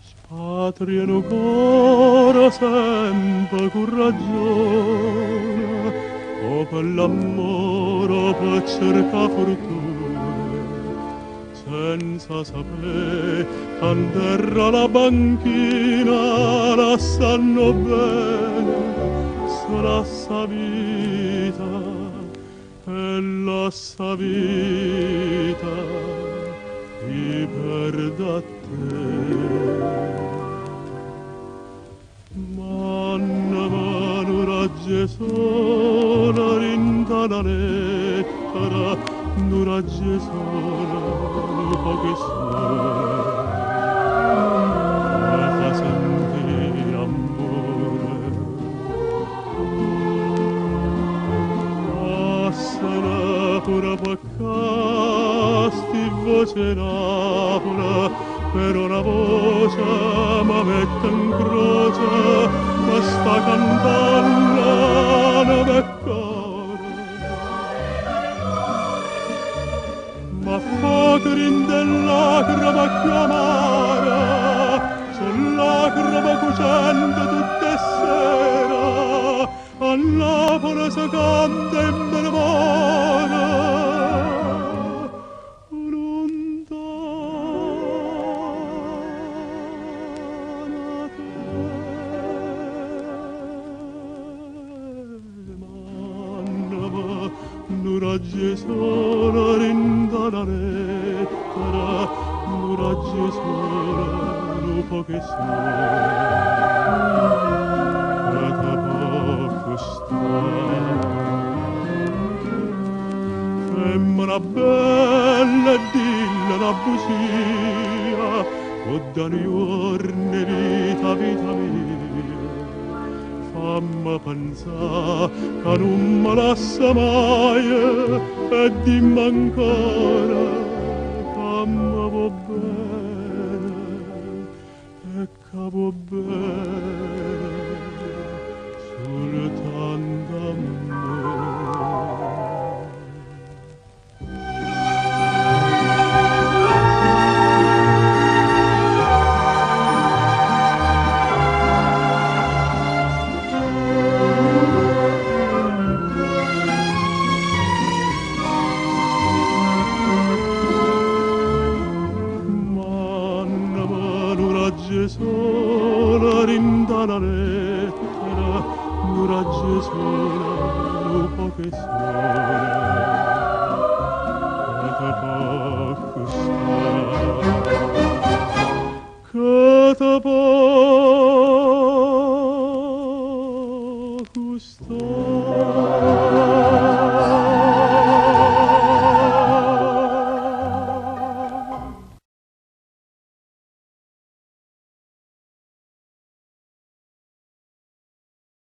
Spatria nu core sempe cu ragione, o pe l'ammore o pe cercà fortuna, senza sapè ca 'nterra la banchina lassanno bene se lassa vita e lassa vita chi perde a te. Manname nu raggio 'e sole dint' 'a na lettera, nu raggio 'e sole, nu poco 'e sole, me fa sentì ammore. Passano pure pe ccà sti vvoce 'e Napule, però na voce me mette 'ncroce, me sta cantanno n'anema e core. M'affoco dint' 'e llacreme cchiù amare, so' lacreme cucente tutt' 'e ssere, a Napule se canta e me ne more. Luntano 'a te. Manname nu raggio 'e sole dint' 'a na lettera, nu raggio 'e sole, nu poco 'e sole, che te po' custà. Femmena bella, dille na bucia, po' da' nu juorno 'e vita 'a vita mia. Famme penzà ca nun me lassa maje e dimme ancora ca me vuò bene e ca vuò bene sultanto a me. Manname nu raggio 'e sole dint' 'a na lettera, nu raggio 'e sole, nu poco 'e sole, che te po' custà? Che te po'